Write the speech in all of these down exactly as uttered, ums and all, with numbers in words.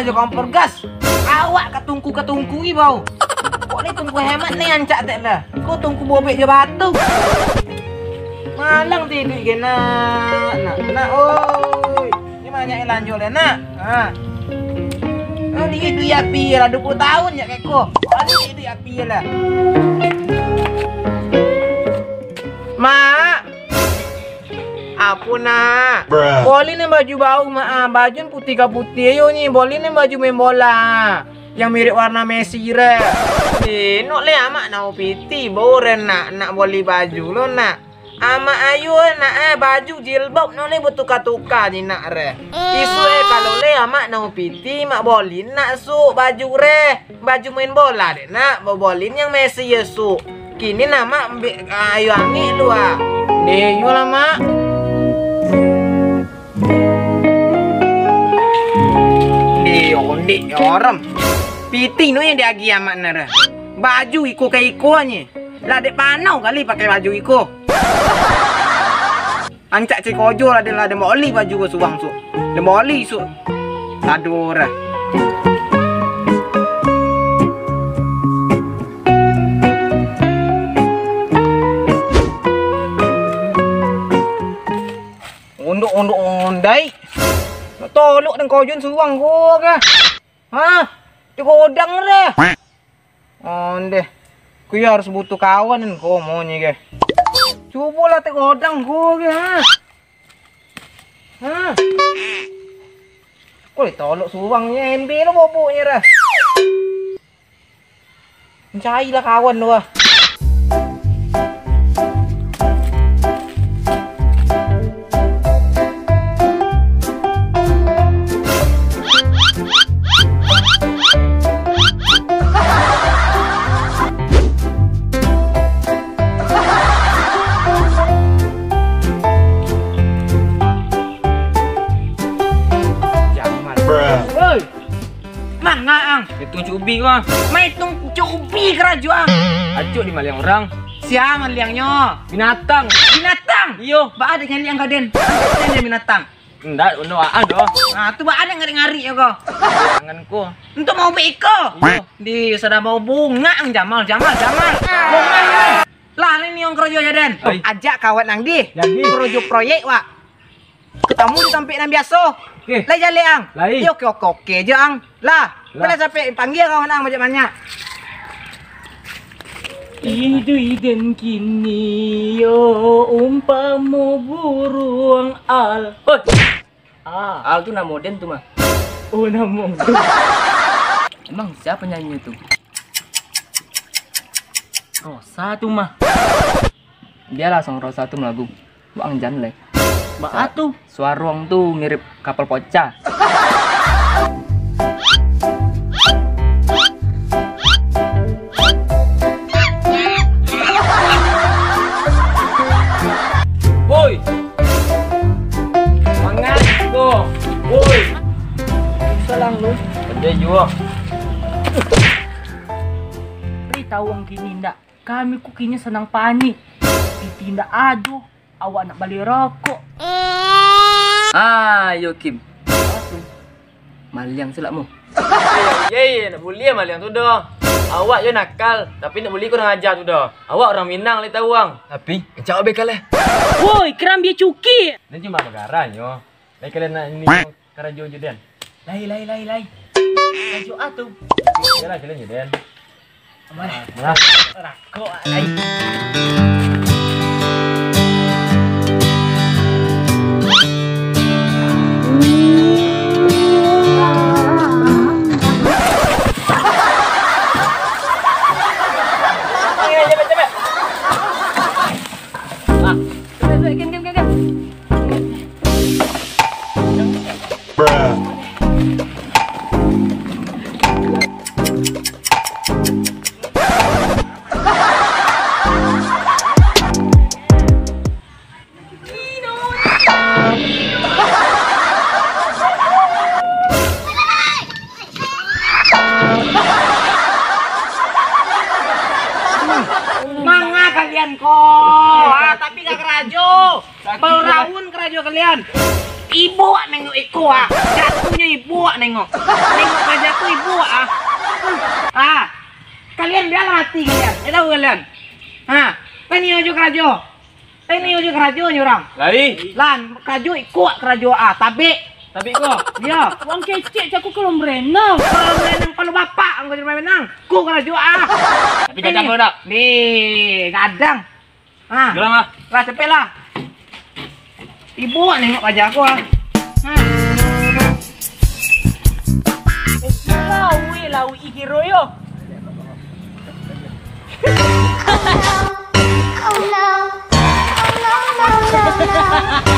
jo kompor gas. Awak katungku-katungkui bau. Kok ni tungku hemat ni ancak tek lah. Kok tungku bobek jo batu. Malang tiduik ge nak, nak, nak, oi. Ni banyak yang lanjut lah nak. Ha. Oh, ni duit api lah, dua puluh tahun je keko. Oh, ni duit api lah. Mak. Apo nak? Bruh. Boli ni baju baru, Mak, ah. Baju ni putih ka putih ayo ni. Boli ni baju main bola. Yang mirip warna Messi re. Eh, nok le amak nau piti, bau re nak, nak boli baju lo nak. Amak ayo nak, eh, baju jilbab no le batuka-tuka ni nak re. Isu eh kalau le amak nau piti, mak boli nak su baju re. Baju main bola dek nak, babolin yang Messi Yesu. Kini nama ambiak ayo angik lu ah. Deh, iyolah, Mak. Deh, ondik orang. Piti no yang diagi amak nara. Baju iko ka iko anye. Lah dek panau kali pakai baju iko. Ancak cek kojo lah, den lah, den baoli baju ko suang su. Den baoli su. Sadora. Ondok-ondok ondai. Nak tolok den kojon suang ko kah? Hah? Di godang re. Ondeh. Ku yo harus butuh kawan ko monye ge. Cubolah tek godang ko ge, ha. Ha. Ko ditolok suang nye, embe lo boboknye dah. Carilah kawan tu ah. Jamal. Bruh. Woi. Manga ang? Itung cubi ko ah. Maitung cubi karajo ang. Acok dimaliang urang. Sia maliangnyo? Binatang. Binatang? Iyo. Baa dek nyaliang ka den? Antu den binatang. Ndak, uno aan doh. Ah, tu baa dek ngarik-ngarik yo ko? Tangan ko. Untuak maubek iko? Iyo. Di, sudah bau bungak ang Jamal, Jamal, Jamal. Bungak ang. Lah, ni niong karajo jo den. Oi. Ajak kawan ang di. Jadi. Karajo proyek, wak. Katamu di tampek nan biaso. Oke. Lai jaleh ang. Lai. Yo, oke, oke, oke je ang. Lah, lah. Lah capek, panggia kawan ang banyak-banyak. Iduik den kini yo umpamo buruang al. Hoi. Ah. Al tu namo den tu mah. Oh, namo. Emang siapa nyanyi tu? Rosa tu mah. Bialah sang Rosa tu malagu. Wak ang jan lai. Baa tu? Suaro ang tu mirip kapal pocah. Woi. Mangan ko. Woi. Salang lu. Pandai jua. Bari tahu ang kini ndak? Kami ko kini sanang panik. Piti ndak ado. Awak nak bali rokok. Ah, yo Kim. Apo tu? Maliang sulak mu. Ye, ye, nak buliah maliang tu doh. Awak yo nakal, tapi nak buli kurang aja tu doh. Awak urang Minang lai tahu ang. Tapi, kecak awak bekal eh. Woi, kerambia cuki. Ni cuma bagaranyo. Lai kalian nak ni karajo jo den. Lai, lai, lai, lai. Karajo ah tu. Yalah, kalian jo den. Aman. Nah. Rakok ah, lai. Cepet, cepet, cepet. Ah. Cepet, cepet, kem, kem, kem, kem. Manga kalian ko? Ah, tapi gak karajo. Baru raun karajo kalian. Ibo wak nengok iko ah. Jatuhnyo ibo wak nengok. Nengok karajo ko ibo wak ah. Ah. Kalian bialah mati kalian. Ndak tahu kalian. Ha. Tani ajo karajo. Tani ajo karajo ni urang. Lai. Lan, karajo iko wak karajo ah. Tabek. Tabek ko. Yo. Wang kecek cako kalau merenang. Kalau merenang, kalau bapak angko jadi merenang. Ko karajo ah. Tapi gadang ko dak? Ni, gadang. Ha. Gelang ah. Lah, capek lah. Ibo nengok aja aku ah. Ha. Eh, lawi, lawi kiro yo. Oh no. Oh no, no, no, no.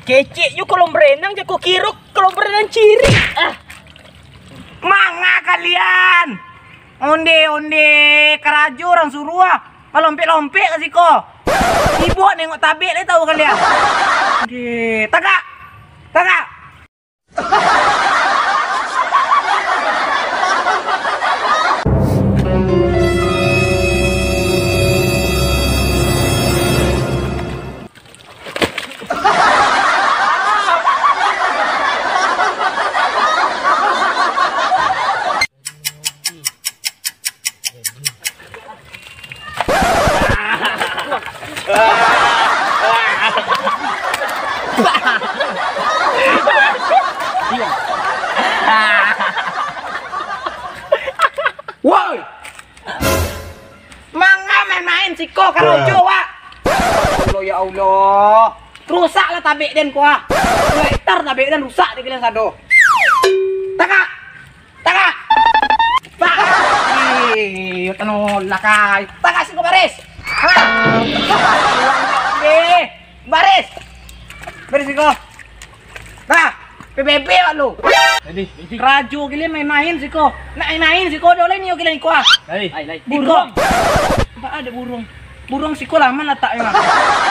Kecek nyo kolam renang, jako kiro kolam renang cirik. Ah. Manga kalian? Onde, onde, karajo urang suruah ah. Malompek-lompek ka siko. Ibo nengok tabek lai tahu kalian. Oke, tagak. Tagak. Woi! Manga main-main siko karajo, wak. Ya Allah, ya Allah. Rusak lah tabek den ko ah. Dua hektar tabek den rusak di kalian sado. Tagak. Tagak. Pak. Ih, tano lakai. Tagak siko baris. Ha. Eh, baris. Baris siko. Nah, P B B wak lu. Jadi, jadi. Karajo kalian main-main siko. Nak main-main siko, dah lai nio kalian iko ah. Lai. Lai, lai. Iko. Buruang. Nampak ada buruang. Buruang siko laman latak memang.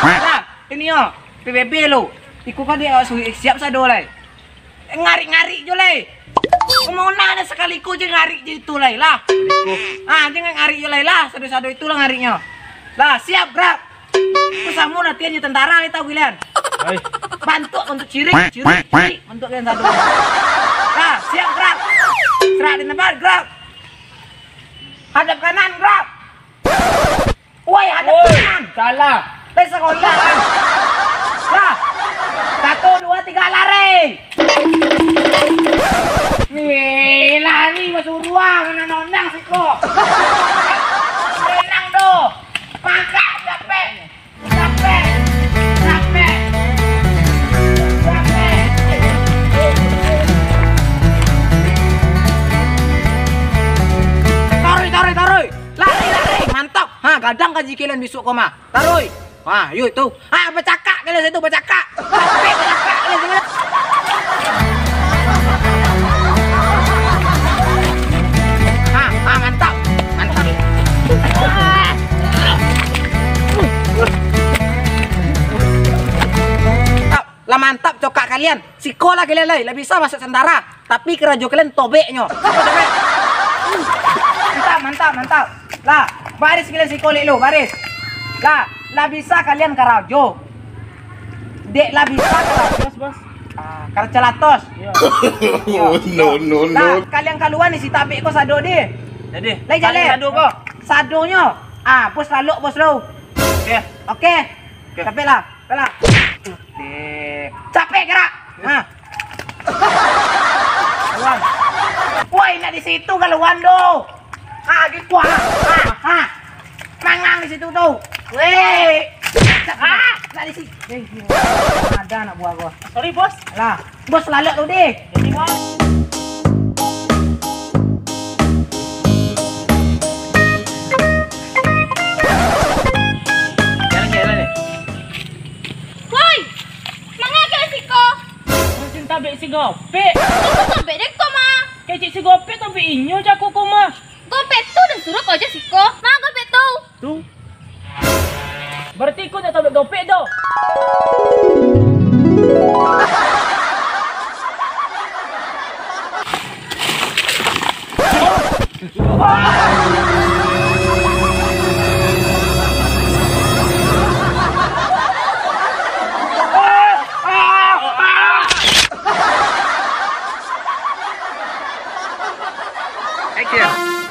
Nah, ini yo, P B B lu. Iko kan dia suruh siap sado lai. Ngarik-ngarik jo lai. Kemana ada sekali ko je ngarik je itu lai lah. Ah, jangan ngarik jo lai lah. Sado-sado itulah ngariknyo. Lah, siap gerak. Ko samo latihan jo tentara lai tahu kalian. Hai. Bantuak untuk cirik, cirik, cirik. Bantuak kalian sado. Lah, siap gerak. Serak di tempat, gerak. Hadap kanan, gerak. Woi, hadap kanan. Salah. Lai sakolah kan. Lah. Satu, dua, tiga, lari. Nih, lari basuruang, nonang siko. Renang doh. Makan capek. Capek. Capek. Capek. Taruih, taruih, taruih. Lari, lari. Mantap. Ha, gadang kaji kalian bisuak ko mah. Taruih. Ha, yo itu. Ha, bacakak kalian situ, bacakak. Capek bacakak kalian situ. Ha, ha, mantap. Mantap. Mantap. Lah mantap cokak kalian. Siko lah kalian lai, lah bisa masuk tentara. Tapi karajo kalian tobeknyo. Mantap, mantap, mantap. Lah, baris kalian siko lek lu, baris. Lah, lah bisa kalian karajo. Dek lah bisa karajo. Bos, bos. Ah, karacalatos. Iya. Yo, no, no, no. Lah, kalian kalua ni si tabek ko sado deh. Jadi, lai jaleh. Sado ko. Sadonyo. Ah, bos lalok bos lu. Oke. Oke. Oke. Capek lah. Capek lah. Capek gerak. Ha. Kaluan. Woi, nak di situ kaluan tu. Ha, gitu ah. Ha, ha. Mangang di situ tu. Weh. Ha, nak di situ. Eh, ada anak buah gua. Sorry, bos. Lah, bos lalok tu deh. Jadi, bos. Jalan, jalan ni. Woi, manga ka siko? Macam tabek si Gopek. Itu tabek dek ko mah. Kecek si Gopek, tabek inyo cako ko mah. Gopek tu nan suruah ko aja siko. Action.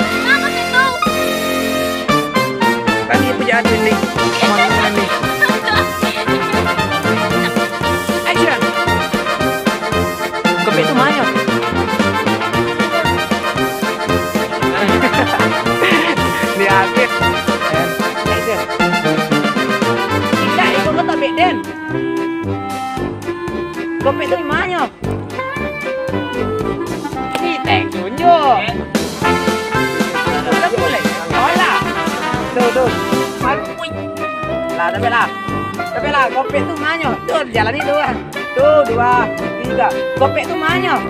Kenapa gitu? Tadi aku jadi ni. Action. Kopek tu manyok. Ni habis. Action. Indak, iko kau tak bek den. Kopek tu manyok. Ni tek tunjuk. Udah mulai. Alah. Tu, tu. Malu. Lah, tapi lah. Tapi lah, kopek tu manyok. Tu, jalani tu lah. Tu, dua, tiga. Kopek tu manyok.